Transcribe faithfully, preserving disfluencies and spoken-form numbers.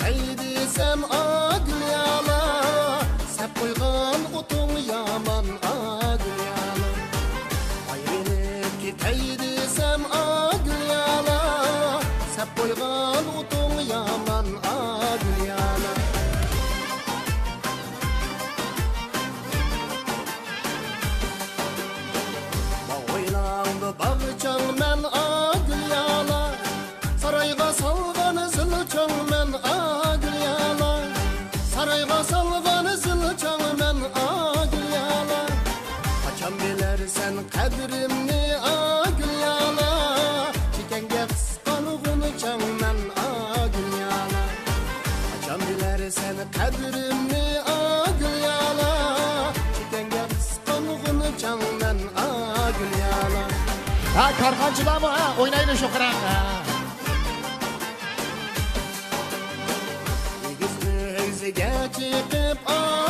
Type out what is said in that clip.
كېتەي دېسەم، ئا گۈليالا، سەپ قويغان ئوتۇڭ يامان، ئا گۈليالا. ئايرىلىپ كېتەي دېسەم، ئا گۈليالا، سەپ قويغان ئوتۇڭ يامان، ئا گۈليالا. باغ ھويلاڭدا باغچاڭ مەن، ئا گۈليالا. سارايغا سالغان زىلچاڭ مەن، ئا گۈليالا. سارايغا سالغان زىلچاڭ مەن، ئا گۈليالا. قاچان بىلەرسەن قەدرىمنى، ئا گۈليالا. چېكەڭگە قىسقان غۇنچاڭ مەن، ئا گۈليالا. قاچان بىلەرسەن قەدرىمنى، ئا گۈليالا. چېكەڭگە قىسقان غۇنچاڭ مەن، ئا گۈليالا. ھە، كارخانىچىلارمۇ، ھە، ئوينايلى شۇ قېرەڭ، ھە. ئېگىز ئۆگزىگە چىقىپ، ئا